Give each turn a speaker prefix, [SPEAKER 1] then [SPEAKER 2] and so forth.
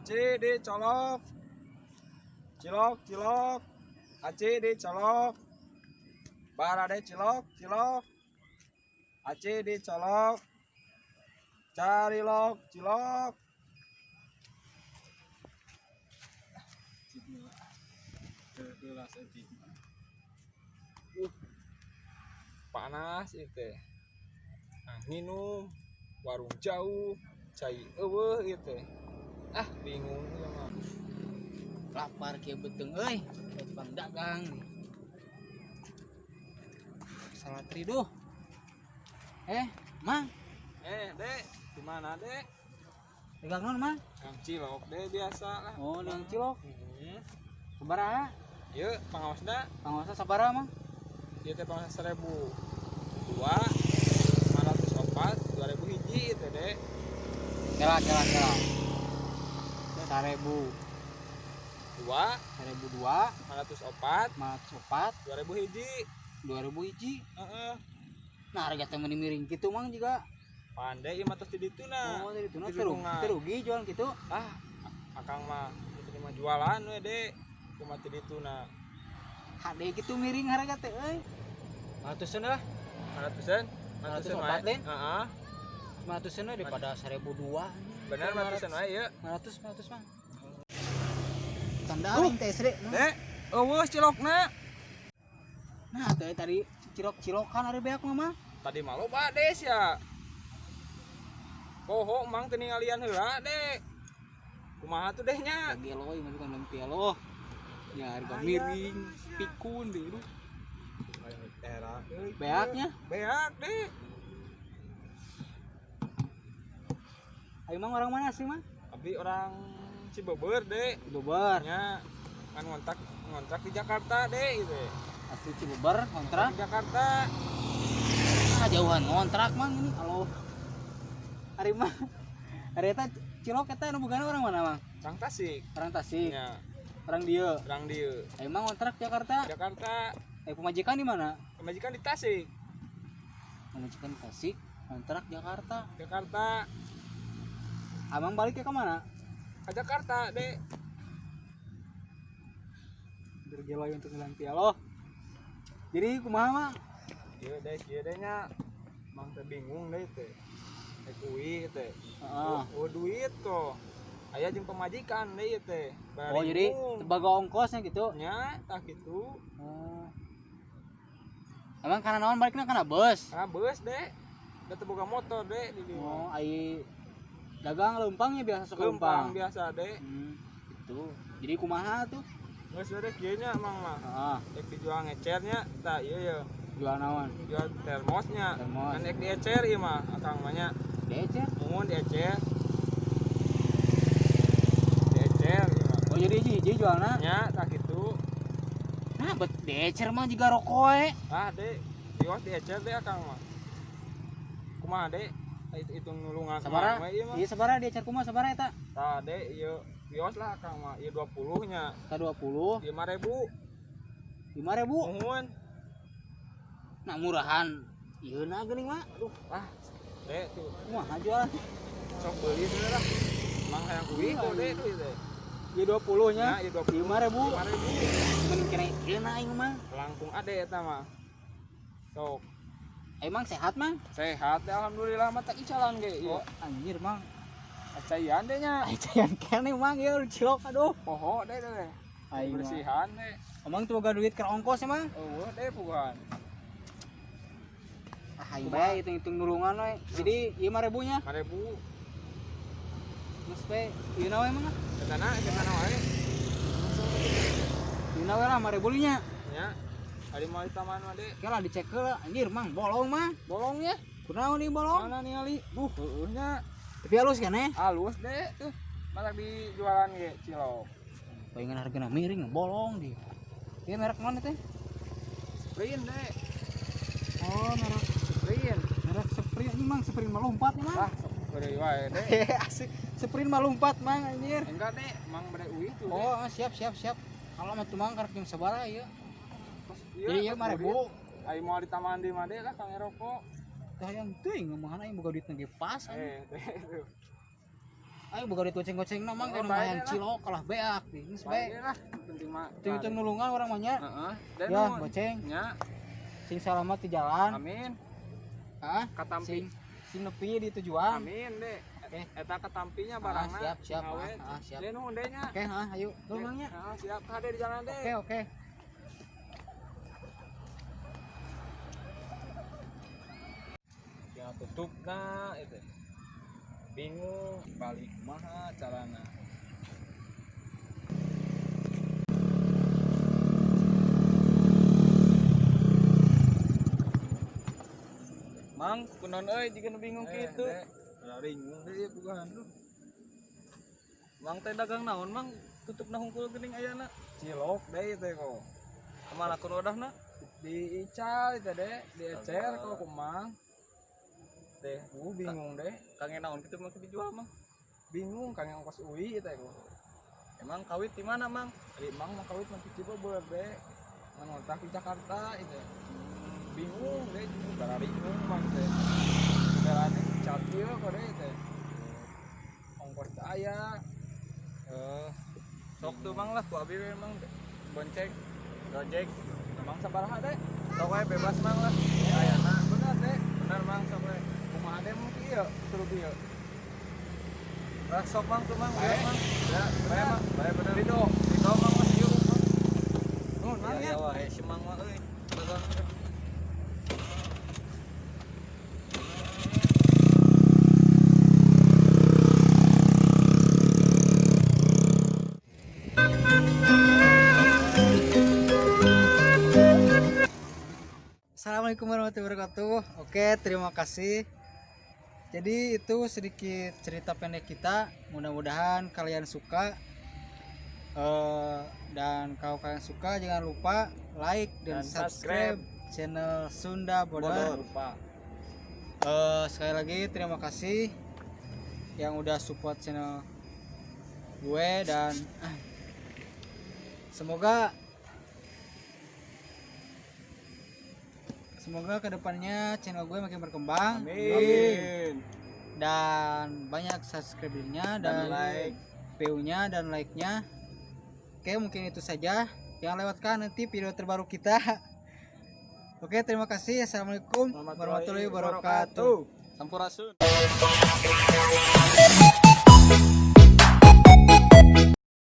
[SPEAKER 1] Aci dicolok. Cilok, cilok. Aci dicolok. Barade cilok, cilok. Aci dicolok. Carilok, cilok. Panas itu teh. Nah, minum warung jauh, cai eueuh ieu teh. Ah, bingung ieu mah.
[SPEAKER 2] Lapar kieu beuteung euy, tukang dagang. Salah triduh. Mang,
[SPEAKER 1] Dek, di mana, Dek?
[SPEAKER 2] Dagang naon, Mang?
[SPEAKER 1] Dagang cilok, Dek, biasa lah.
[SPEAKER 2] Oh, dagang cilok.
[SPEAKER 1] Heeh.
[SPEAKER 2] Sabaraha?
[SPEAKER 1] Ieu pangaosna.
[SPEAKER 2] Pangaosna sabaraha, Mang?
[SPEAKER 1] Ieu teh pangaosna 1000. 2 504 2000 hiji ieu teh, Dek.
[SPEAKER 2] Kela kela kela. 1000.
[SPEAKER 1] 2
[SPEAKER 2] 1002
[SPEAKER 1] 504
[SPEAKER 2] 504
[SPEAKER 1] 2000 hiji.
[SPEAKER 2] 2000 hiji.
[SPEAKER 1] Heeh.
[SPEAKER 2] Nah, harga teh meuni miring kitu, Mang, juga.
[SPEAKER 1] Pandai ieu mah tos di ditu na.
[SPEAKER 2] Oh, dari tuna
[SPEAKER 1] Di lingkungan.
[SPEAKER 2] terugi jualan gitu.
[SPEAKER 1] Ah, akang mah terima jualan we, Dek. Kumaha ti ditu na.
[SPEAKER 2] Hade gitu miring harga teh euy. 500-an lah.
[SPEAKER 1] 500-an?
[SPEAKER 2] 500 opat, Lin.
[SPEAKER 1] Heeh.
[SPEAKER 2] 500-an we daripada 1002.
[SPEAKER 1] Bener 500-an wae ieu.
[SPEAKER 2] 500 500 mah. Tanda aing teh sre.
[SPEAKER 1] Dek, eueuh cilokna.
[SPEAKER 2] Nah, teh tadi cilok-cilokan ari beak mah.
[SPEAKER 1] Tadi mah loba des ya. Poho mang teu ningalian heula, Dek. Kumaha tuh deh nya?
[SPEAKER 2] Gelo ieu mah bukan pialo. Ya harga miring, pikun deh lu.
[SPEAKER 1] Era euy.
[SPEAKER 2] Beaknya?
[SPEAKER 1] Beak, Dek.
[SPEAKER 2] Ayo mang orang mana sih, Mang?
[SPEAKER 1] Abdi orang Cibeber, Dek.
[SPEAKER 2] Cibeber.
[SPEAKER 1] Nya kan ngontrak di Jakarta, Dek, gitu.
[SPEAKER 2] Asli Cibeber, kontrak
[SPEAKER 1] di Jakarta.
[SPEAKER 2] Ah, jauhan ngontrak, Mang, ini kalau hari mah hari eta cilok eta anu bogana orang mana, Mang?
[SPEAKER 1] Orang Tasik.
[SPEAKER 2] Orang Tasik.
[SPEAKER 1] Nya,
[SPEAKER 2] Orang dieu.
[SPEAKER 1] orang dieu.
[SPEAKER 2] Emang ngontrak Jakarta?
[SPEAKER 1] Jakarta.
[SPEAKER 2] Pemajikan di mana?
[SPEAKER 1] Pemajikan di Tasik.
[SPEAKER 2] Pemajikan di Tasik, kontrak Jakarta.
[SPEAKER 1] Jakarta.
[SPEAKER 2] Abang baliknya ke mana?
[SPEAKER 1] Ke Jakarta, Dek.
[SPEAKER 2] Bergeloy untuk ngelang pialo. Jadi kumaha, Mang?
[SPEAKER 1] Ieu deh, kieu deh nya. Mang teh bingung deh teh. Teh kui teh.
[SPEAKER 2] Heeh.
[SPEAKER 1] Oh, duit kok. Aya jeung pemajikan deh ieu teh.
[SPEAKER 2] Oh, jadi tebaga ongkosnya gitu.
[SPEAKER 1] Nya, tah kitu.
[SPEAKER 2] Oh. Emang karena naon balikna kana bus?
[SPEAKER 1] Ah, bus, Dek. Da teu boga motor, Dek, di dieu.
[SPEAKER 2] Oh, ai dagang leumpangnya biasa sok
[SPEAKER 1] Leumpang
[SPEAKER 2] leumpang.
[SPEAKER 1] biasa, Dek.
[SPEAKER 2] Gitu. Jadi kumaha tuh?
[SPEAKER 1] Geus we deh kieu nya mang mah.
[SPEAKER 2] Heeh.
[SPEAKER 1] Rek dijual ngecernya, tah ieu ye.
[SPEAKER 2] Jual naon?
[SPEAKER 1] Jual termosnya.
[SPEAKER 2] Termos.
[SPEAKER 1] Kan rek diecer ieu mah akang mah nya.
[SPEAKER 2] Diecer?
[SPEAKER 1] Muhun diecer. Diecer ieu mah.
[SPEAKER 2] Oh, jadi hiji-hiji jualna?
[SPEAKER 1] Nya, tah kitu.
[SPEAKER 2] Nah, bet diecer mah jiga rokok we.
[SPEAKER 1] Ah, Dek. Diwas diecer deh akang mah. Kumaha, Dek? Tah itu hitung nulungan
[SPEAKER 2] Sabaraha?
[SPEAKER 1] mah ieu mah.
[SPEAKER 2] Iya, sabaraha diecer kumaha sabaraha eta?
[SPEAKER 1] Tah, Dek, ieu kios lah akang mah. Ieu 20 nya.
[SPEAKER 2] Ka 20.
[SPEAKER 1] 5.000.
[SPEAKER 2] 5.000.
[SPEAKER 1] Muhun.
[SPEAKER 2] Nah, murahan. Ieu na geuning mah.
[SPEAKER 1] Aduh, ah. Dek tuh.
[SPEAKER 2] Kumaha jualan?
[SPEAKER 1] Sok beli teh lah. Mang hayang uih tuh, Dek, tuh teh.
[SPEAKER 2] Ieu 20 nya.
[SPEAKER 1] Nya, ieu 20.
[SPEAKER 2] 5.000.
[SPEAKER 1] 5.000.
[SPEAKER 2] Mun kena ieu na aing mah.
[SPEAKER 1] Langkung ade eta mah. Sok.
[SPEAKER 2] Emang sehat, Mang?
[SPEAKER 1] Sehat deh, alhamdulillah mah tak icalan ge ieu.
[SPEAKER 2] Oh, anjir, Mang.
[SPEAKER 1] Acayan deh nya.
[SPEAKER 2] Acayan kene, Mang, ieu cilok aduh.
[SPEAKER 1] Poho deh teh.
[SPEAKER 2] Aing mah.
[SPEAKER 1] Bersihan deh.
[SPEAKER 2] Emang tuh boga duit keur ongkos emang?
[SPEAKER 1] Eueuh deh puguhan.
[SPEAKER 2] Ah, aing bae hitung-hitung nulungan we. Jadi ieu 5.000 nya.
[SPEAKER 1] 5.000.
[SPEAKER 2] Geus we, ieu na we mah.
[SPEAKER 1] Ketana, ketana wae.
[SPEAKER 2] Ieu na we lah 5.000 nya.
[SPEAKER 1] Nya. Ari mau di taman mah, Dek.
[SPEAKER 2] Oke lah dicek heula. Anjir, Mang, bolong mah.
[SPEAKER 1] Bolongnya?
[SPEAKER 2] Kunaon nih bolong?
[SPEAKER 1] Mana ningali? Duh, heueuh nya.
[SPEAKER 2] Tapi halus kan eh?
[SPEAKER 1] Halus, Dek, tuh. Matak dijualan ge cilok.
[SPEAKER 2] Palingan hargana miring bolong di. Ieu merek mana teh?
[SPEAKER 1] Sprint, Dek.
[SPEAKER 2] Oh, merek
[SPEAKER 1] Sprint.
[SPEAKER 2] Merek Sprint ini, Mang, Sprint mah lompat nih, Mang.
[SPEAKER 1] Ah, sprint wae, Dek.
[SPEAKER 2] Asik. Sprint mah lompat, Mang, anjir.
[SPEAKER 1] Enggak, Dek, Mang bade uih tuh.
[SPEAKER 2] Oh, siap siap siap. Kalau mah tuh Mang karek jeung sabaraha ieu?
[SPEAKER 1] Iya,
[SPEAKER 2] Jadi ieu 5.000.
[SPEAKER 1] Aing mau di taman di mah, Dek, lah kang rokok.
[SPEAKER 2] Tah yang teuing ngomongna aing boga duit ge pas.
[SPEAKER 1] Dek, tuh.
[SPEAKER 2] Ayo boga duit goceng-goceng na mang
[SPEAKER 1] Oh,
[SPEAKER 2] kayak
[SPEAKER 1] bae
[SPEAKER 2] lumayan
[SPEAKER 1] lah.
[SPEAKER 2] cilok kalah beak geus
[SPEAKER 1] Bae
[SPEAKER 2] bae.
[SPEAKER 1] lah, penting mah.
[SPEAKER 2] Hitung-hitung nulungan urang mah nya.
[SPEAKER 1] Heeh. Dan
[SPEAKER 2] Ya,
[SPEAKER 1] nuhun.
[SPEAKER 2] goceng.
[SPEAKER 1] Nya.
[SPEAKER 2] Sing salamat di jalan.
[SPEAKER 1] Amin.
[SPEAKER 2] Hah?
[SPEAKER 1] Katampi.
[SPEAKER 2] Sing sing nepi di tujuan.
[SPEAKER 1] Amin, Dek.
[SPEAKER 2] Oke.
[SPEAKER 1] Eta katampinya
[SPEAKER 2] Ah,
[SPEAKER 1] barangna.
[SPEAKER 2] siap, siap.
[SPEAKER 1] Awet.
[SPEAKER 2] Ah, ah, siap.
[SPEAKER 1] Dek nuhun deh nya.
[SPEAKER 2] Oke, ah, ayo. Lu mang nya.
[SPEAKER 1] Heeh, siap. Kade di jalan, Dek.
[SPEAKER 2] Oke, oke.
[SPEAKER 1] Ya tutup nah itu. Bingung balik kumaha carana.
[SPEAKER 3] Mang, kunaon euy jiga nu bingung kitu.
[SPEAKER 1] Rada bingung deh bukan lu.
[SPEAKER 3] Mang teh dagang naon, Mang? Tutupna hungkul geuning ayana.
[SPEAKER 1] Cilok deh itu kok.
[SPEAKER 3] Kemana kun wadahna?
[SPEAKER 1] Di Ical itu deh, di Ecer kok kumang. Deh, gua bingung deh.
[SPEAKER 3] Kangen naon kitu mah dijual, Mang?
[SPEAKER 1] Bingung kang yang ongkos UI itu kok.
[SPEAKER 3] Emang kawit di mana, Mang?
[SPEAKER 1] Di Mang mau kawit nanti coba boleh deh. Ngontrak di Jakarta itu. Bingung deh, juga bingung mang teh. Jalan cat ieu kok deh teh. Ongkos teh aya.
[SPEAKER 3] Sok tuh Mang lah, ku abi we Mang bonceng. Gojek.
[SPEAKER 1] Memang sabaraha deh.
[SPEAKER 3] Sok we bebas Mang lah. Ayana.
[SPEAKER 1] Bener deh.
[SPEAKER 3] Bener Mang, sok we.
[SPEAKER 1] Kumaha deh mungkin ieu, terus ieu.
[SPEAKER 3] Lah sok Mang tuh Mang,
[SPEAKER 1] Bae.
[SPEAKER 3] beres, Mang. Ya, bae Mang. Bae bener.
[SPEAKER 1] Ridho.
[SPEAKER 3] Ridho Mang lah ieu Mang.
[SPEAKER 1] Nuhun Mang
[SPEAKER 3] Ya
[SPEAKER 1] ya.
[SPEAKER 3] wae si Mang mah euy. Dagang.
[SPEAKER 2] Assalamualaikum warahmatullahi wabarakatuh. Oke, terima kasih. Jadi itu sedikit cerita pendek kita. Mudah-mudahan kalian suka. Dan kalau kalian suka jangan lupa like dan,
[SPEAKER 3] Dan subscribe.
[SPEAKER 2] subscribe channel Sunda Bodor.
[SPEAKER 1] Lupa.
[SPEAKER 2] Sekali lagi terima kasih yang udah support channel gue dan semoga semoga kedepannya channel gue makin berkembang.
[SPEAKER 3] Amin.
[SPEAKER 2] Dan banyak subscribernya dan,
[SPEAKER 3] Dan like.
[SPEAKER 2] view-nya dan like-nya. Oke, mungkin itu saja. Jangan lewatkan nanti video terbaru kita. Oke, terima kasih. Assalamualaikum warahmatullahi wabarakatuh.
[SPEAKER 3] Sampurasun.